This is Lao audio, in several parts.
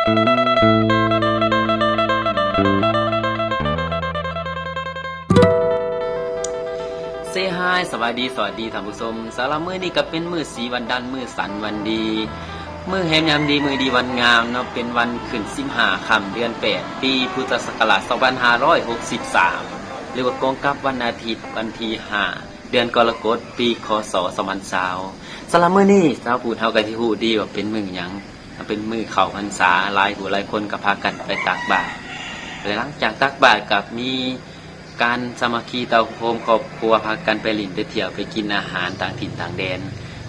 ເຊຮາຍ ສະບາຍດີ ສະຫວັດດີທ່ານຜູ້ຊົມ. ສຳລັບມື້ນີ້ກໍເປັນມື້ສີວັນດັນ ມື້ສັນວັນດີ ມື້ແຮມຍາມດີ ມື້ດີວັນງາມເນາະ. ເປັນວັນຂຶ້ນສິບຫ້າຄ່ຳ ເດືອນແປດ ປີພຸດທະສັກກະລາດສອງພັນຫ້າຮ້ອຍຫົກສິບສາມ ຫຼືວ່າກົງກັບວັນອາທິດ ວັນທີຫ້າ ເດືອນກໍລະກົດ ປີ ຄ.ສ. ສອງພັນຊາວ. ສຳລັບມື້ນີ້ຊາວພຸດເຮົາກໍຊິຮູ້ດີວ່າເປັນມື້ຫຍັງ, ເປັນມື້ເຂົ້າພັນສາ, ຫຼາຍຜູ້ຫຼາຍຄົນກໍພາກັນໄປຕັກບາດ ແລະ ຫຼັງຈາກຕັກບາດກໍມີການສາມັກຄີເຕົ້າໂຮມຄອບຄົວ, ພາກັນໄປຫຼິ້ນໄປທ່ຽວ ໄປກິນອາຫານຕ່າງຖິ່ນຕ່າງແດນ,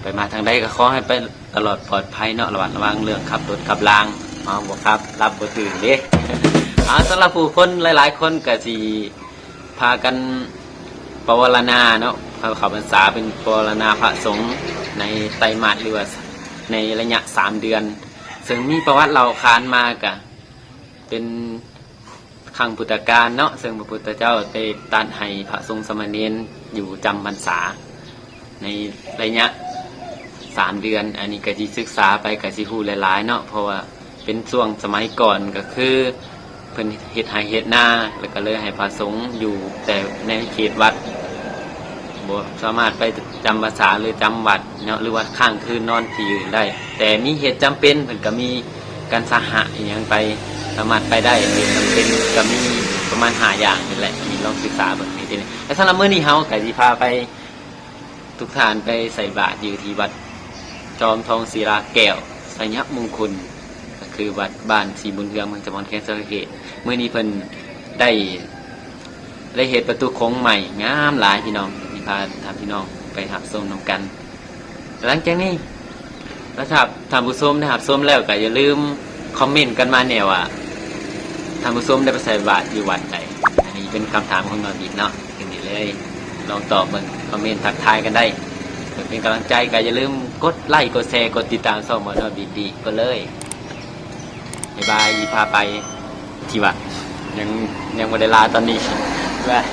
ໄປມາທາງໃດກໍຂໍໃຫ້ໄປຕະຫຼອດປອດໄພເນາະ, ລະມັດລະວັງເລື່ອງຂັບລົດຂັບລາງ, ເມົາບໍ່ຂັບ ຫຼັບບໍ່ຕື່ນເດ້. ເອົາ ສຳລັບຜູ້ຄົນຫຼາຍໆຄົນກໍຊິ ພາກັນປະວາລະນາເນາະ, ເຂົ້າ ເຂົ້າພັນສາເປັນປະວາລະນາພະສົງໃນໄຕມາດ ຫຼືວ່າໃນໄລຍະສາມເດືອນ, ເຊິ່ງມີປະຫວັດເລົ່າຂານມາກະເປັນຄັ້ງພຸດທະການເນາະ, ເຊິ່ງພະພຸດທະເຈົ້າໄດ້ຕັດໃຫ້ພະສົງສາມະເນນຢູ່ຈຳພັນສາ ໃນໄລຍະສາມເດືອນ. ອັນນີ້ກໍຊິສຶກສາໄປ ກໍຊິຮູ້ຫຼາຍໆເນາະ, ເພາະວ່າເປັນຊ່ວງສະໄໝກ່ອນກໍຄືເພິ່ນເຮັດໄຮ່ເຮັດນາ ແລ້ວກໍເລີຍໃຫ້ພະສົງຢູ່ແຕ່ໃນເຂດວັດ, ບໍ່ສາມາດໄປຈຳພັນສາ ຫຼື ຈຳວັດເນາະ ຫຼືວ່າຄ້າງຄືນນອນທີ່ອື່ນໄດ້. ແຕ່ມີເຫດຈຳເປັນ ເພິ່ນກໍມີການສະຫະອີ່ຫຍັງໄປ ສາມາດໄປໄດ້. ເຫດຈຳເປັນກໍມີປະມານຫ້າຢ່າງນີ້ແຫຼະ ທີ່ລອງສຶກສາເບິ່ງໃຫ້ດີ. ແລະ ສຳລັບມື້ນີ້ເຮົາກໍຊິພາໄປ ທຸກທ່ານໄປໃສ່ບາດຢູ່ທີ່ວັດຈອມທອງສີລາແກ້ວໄຊຍະມຸງຄຸນ, ກໍຄືວັດບ້ານສີບຸນເຮືອງ ເມືອງຈຳພອນ ແຂວງສະຫວັນນະເຂດ. ມື້ນີ້ເພິ່ນໄດ້ ໄດ້ເຮັດປະຕູໂຂງໃໝ່ງາມຫຼາຍພີ່ນ້ອງ, ຊິພາທ່ານພີ່ນ້ອງໄປຮັບຊົມນຳກັນ. ຫຼັງຈາກນີ້ ແລະ ຖ້າທ່ານຜູ້ຊົມໄດ້ຮັບຊົມແລ້ວ ກໍຢ່າລືມຄອມເມັນກັນມາແດ່ວ່າ ທ່ານຜູ້ຊົມໄດ້ໄປໃສ່ບາດຢູ່ວັດໃດ? ອັນນີ້ເປັນຄຳຖາມຂອງນ້ອງບິດເນາະ, ຂຶ້ນນີ້ເລີຍ ລອງຕອບເບິ່ງ, ຄອມເມັນທັກທາຍກັນໄດ້ ເພື່ອເປັນກຳລັງໃຈ. ກໍຢ່າລືມກົດໄລ ກົດແຊ ກົດຕິດຕາມຊ່ອງບ່າວນ້ອຍບິດດີ ກົດເລີຍ. ບາຍບາຍ, ຊິພາໄປທີ່ວັດ, ຍັງ ຍັງບໍ່ໄດ້ລາຕອນນີ້. ບາຍ.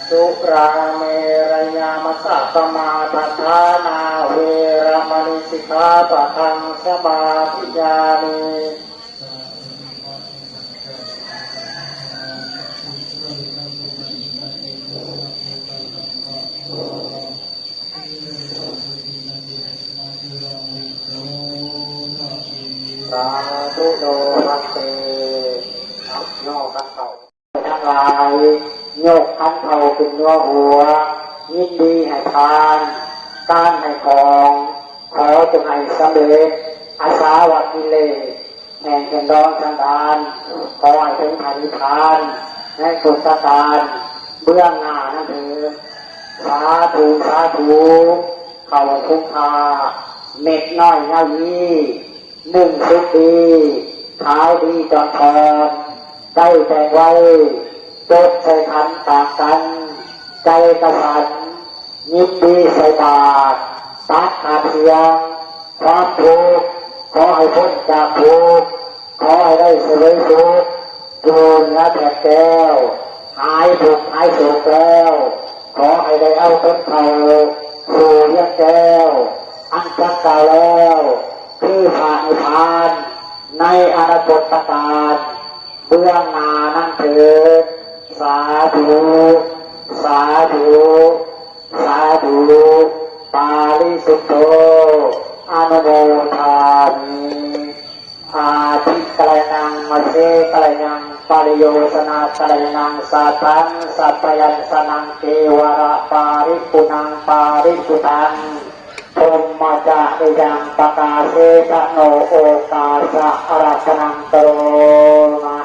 ສຸລາເມລະຍະມັດຊະປະມາທະຖານາ ເວລະມະນີ ສິກຂາປະທັງ ສະມາທິຍາມິ. ສາທຸໂນພັນເຕ. ເອົາ ຍໍກັນເຂົ້າ ທັງຫຼາຍ ຍົກຂັນເຂົ້າຂຶ້ນເໜືອຫົວ, ຍິນດີໃຫ້ທານ ທານໃຫ້ຂອງ, ຂໍຈົ່ງໃຫ້ສຳເລັດ ອາສາວະກິເລດ ແຫ່ງເຫັນດອງສັນດານ, ຂໍໃຫ້ເຖິງພະນິບພານໃນພຸດທະການເບື້ອງໜ້ານັ້ນເທີ້ນ. ສາທຸ ສາທຸ. ເຂົ້າທຸກທ່າ ເມັດນ້ອຍຍາວຢີ, ໜຶ້ງສຸກດີ, ຂາວດີຈອນທອນ, ໄດ້ແຕ່ງໄວ້ ຈົດໃສ່ຂັນຕາກັນ, ໃຈກະສັນ ຍິນດີໃສ່ບາດ, ຕັກຂາດສຽງຄວາມທຸກ, ຂໍໃຫ້ພົ້ນຈາກທຸກ, ຂໍໃຫ້ໄດ້ສະເຫວີຍສຸກ ຢູ່ເໜືອແທ່ນແກ້ວ, ຫາຍທຸກຫາຍໂສກແລ້ວ, ຂໍໃຫ້ໄດ້ເອົາຕົນເຂົ້າສູ່ວຽງແກ້ວ ອັນຈັກກ່າວແລ້ວ ຄືພະນິບພານໃນອະນາຄົດຕະການ ເບື້ອງໜ້ານັ້ນເທີ້ນ. ສາທຸ ສາທຸ ສາທຸ. ປາລິສຸດໂທ ອະນຸໂມທາມິ. ອາທິກະລະຍະນັງ ມະເສກະລະຍະນັງ ປະລິໂຍຊະນະກະລະຍະນັງ ສັດທັງ ສັບພະຍັນຊະນັງ ເກວະລະປາລິປຸນນັງ ປາລິສຸດທັງ ພົມມະຈະລິຍັງ ປະກາເສທະໂນ ໂອກາສະອະລັກຂະນັງ ກະໂຣມະ.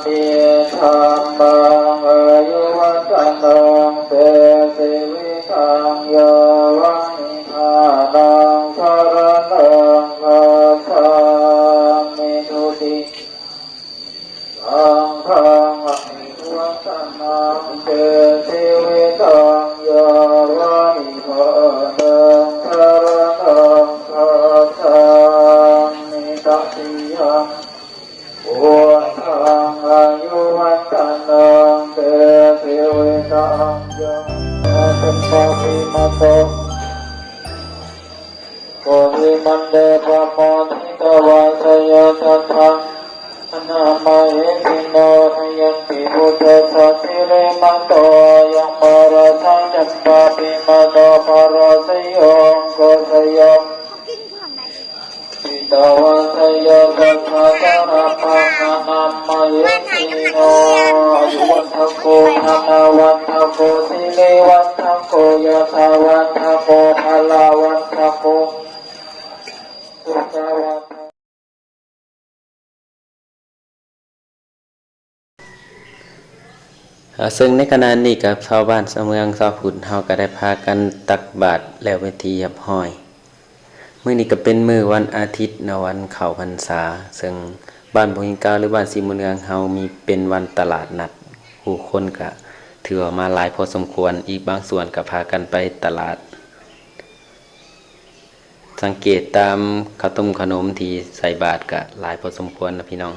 ທຳມັງ ອາຍຸວັດທະນັງ ເຕ ຊີວິຕັງ ຍາວະນິທານັງ ສະລະນັງ ຄັດສາມິ ທຸຕິ ສັງຄັງ ອາຍຸວັດທະນັງ ເຕ ຊີວິຕັງ ຍາວະນິທານັງ ສະລະນັງ ຄັດສາມິ ຕະຕິຍັງ ພຸດທັງ ອາຍຸວັດທະນັງ ເຕ ຊີວິຕັງ ຍາວະ ເປັນປາຕິມະໂຕ ໂກຫິມັນເດ ປະໂມທິຕະວາ ສະຍາສັດທັງ ອະນາມະເຫສິໂນ ນະຍັງ ຕິ ພຸດທັດສະ ສິລິມະໂຕ ອາຍັງ ມະລະສະ ເປັນປາຕິມະໂຕ ມະລະສະໂຍ ໂກສະໂຍ ທິຕະວາ ສະຍາສັດທັງ ອະນາມະເຫສິໂນ ອາຍຸວັດທະໂກ ທະນະວັດທະໂກ ສິລິວັດທະໂກ ຍະສະວັດທະໂກ ພະລະວັດທະໂກ ສຸຂະວັດທະໂກ ເຊິ່ງໃນຂະນະນີ້ກັບຊາວບ້ານຊາວເມືອງຊາວພຸດເຮົາກໍໄດ້ພາກັນຕັກບາດແລ້ວເປັນທີ່ຮຽບຮ້ອຍ. ມື້ນີ້ກໍເປັນມື້ວັນອາທິດເນາະ ວັນເຂົ້າພັນສາ ເຊິ່ງບ້ານບໍ່ຫີນກາວ ຫຼື ບ້ານສີບຸນເຮືອງເຮົາມີເປັນວັນຕະຫຼາດນັດ ຜູ້ຄົນກໍຖືວ່າມາຫຼາຍພໍສົມຄວນ, ອີກບາງສ່ວນກໍພາກັນໄປຕະຫຼາດ. ສັງເກດຕາມເຂົ້າຕົ້ມເຂົ້າໜົມທີ່ໃສ່ບາດກະຫຼາຍພໍສົມຄວນນະພີ່ນ້ອງ.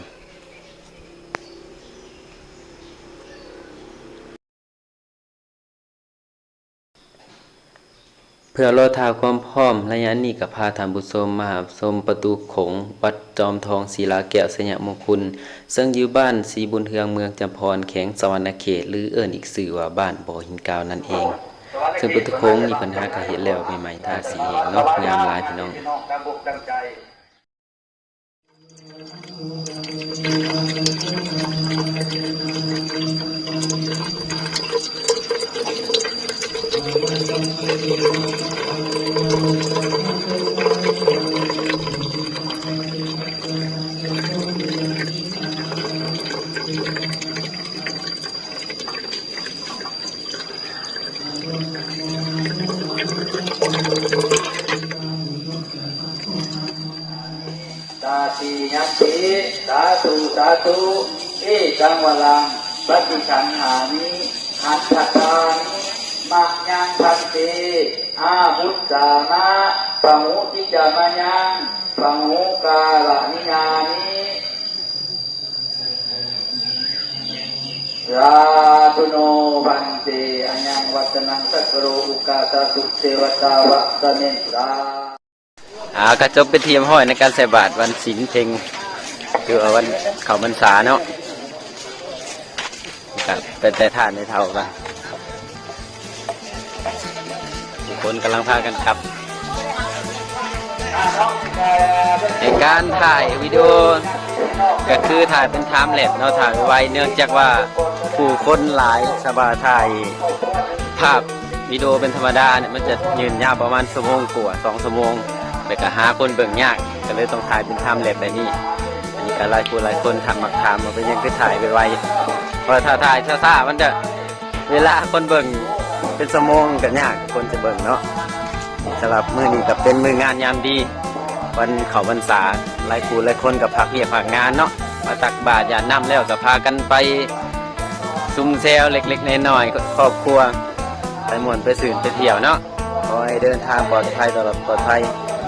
ເພື່ອລໍຖ້າຄວາມພ້ອມ ໄລຍະນີ້ກະພາທ່ານຜູ້ຊົມມາຮັບຊົມປະຕູໂຂງ ວັດຈອມທອງສີລາແກ້ວໄຊຍະມຸງຄຸນ ເຊິ່ງຢູ່ບ້ານສີບຸນເຮືອງ ເມືອງຈຳພອນ ແຂວງສະຫວັນນະເຂດ ຫຼື ເອີ້ນອີກຊື່ວ່າບ້ານບໍ່ຫີນກາວນັ້ນເອງ. ເຊິ່ງປະຕູໂຂງນີ້ເພິ່ນຫາກະເຮັດແລ້ວໃໝ່ໆ ທາສີແຫ້ງເນາະ ງາມຫຼາຍພີ່ນ້ອງ. ຕາຕິຍັມປິ ສາທຸ ສາທຸ ເອກັງວະລັງ ປະຕິສັງຫາມິ ຫັນທະທາມິ ມະຍັງ ພັນເຕ ອາວຸດສາມະ ປະຫຸຕິຈະມະຍັງ ປະຫຸກາລະນິຍາມິ. ສາທຸໂນ ພັນເຕ ອາຍັງວັດຕະນັງ ສັກກະໂລ ອຸກາສາທຸ ເສວະຕາວະສະເມນສາ. ອ່າ ກະຈົບເປັນທີ່ຮຽບຮ້ອຍໃນການໃສ່ບາດວັນສິນເພັງ ຫຼືວ່າວັນເຂົ້າພັນສາເນາະ. ກະໄປໄຕ່ທ່ານໄດ້ເທົ່າກັນ ທຸກຄົນກຳລັງພາກັນກັບ. ໃນການຖ່າຍວິດີໂອ ກະຄືຖ່າຍເປັນທາມແລັບເນາະ ຖ່າຍໄວໆ ເນື່ອງຈາກວ່າຜູ້ຄົນຫຼາຍ ສະບາຍຖ່າຍພາບ ວິດີໂອເປັນທຳມະດານີ້ ມັນຈະຍືນຍາວປະມານຊົ່ວໂມງກວ່າ ສອງຊົ່ວໂມງ ແລ້ວກະຫາຄົນເບິ່ງຍາກ ກໍເລີຍຕ້ອງຖ່າຍເປັນທາມແລັບແບບນີ້. ອັນນີ້ກໍຫຼາຍຜູ້ຫຼາຍຄົນຖາມ ມັກຖາມວ່າເປັນຫຍັງຄືຖ່າຍໄວໆ ເພາະຖ້າຖ່າຍຊ້າໆ ມັນຈະ ເວລາຄົນເບິ່ງເປັນຊົ່ວໂມງກໍຍາກຄົນຈະເບິ່ງເນາະ. ສຳລັບມື້ນີ້ກໍເປັນມື້ງາມຍາມດີ ວັນເຂົ້າພັນສາ ຫຼາຍຜູ້ຫຼາຍຄົນກໍພັກວຽກພັກງານເນາະ ມາຕັກບາດຢາດນ້ຳແລ້ວກໍພາກັນໄປຊຸມແຊວເລັກໆນ້ອຍໆ ຄອບຄົວ ໄປມ່ວນໄປຊື່ນໄປທ່ຽວເນາະ. ຂໍໃຫ້ເດີນທາງປອດໄພ ຕະຫຼອດປອດໄພ.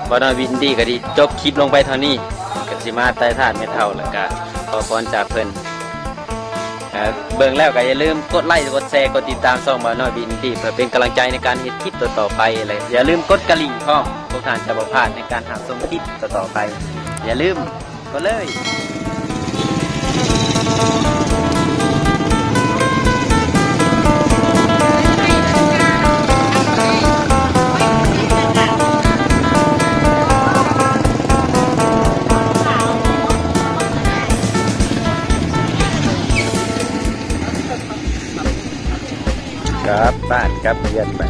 ບ່າວນ້ອຍວິນດີກໍຊິຈົບຄລິບລົງໄປເທົ່ານີ້ ກໍຊິມາໄຕ່ທ່ານແມ່ເຖົ້າ ແລ້ວກໍຂໍພອນຈາກເພິ່ນ. ເອີ ເບິ່ງແລ້ວກໍຢ່າລືມກົດໄລ ກົດແຊ ກົດຕິດຕາມຊ່ອງບ່າວນ້ອຍວິນດີ ເພື່ອເປັນກຳລັງໃຈໃນການເຮັດຄລິບຕໍ່ໆໄປ ແລະ ຢ່າລືມກົດກະລິ່ງພ້ອມ ພວກທ່ານຈະບໍ່ພາດໃນການຮັບຊົມຄລິບຕໍ່ໆໄປ. ຢ່າລືມ ກະເລີຍ ກັບບ້ານກັບເຮືອນໄປ.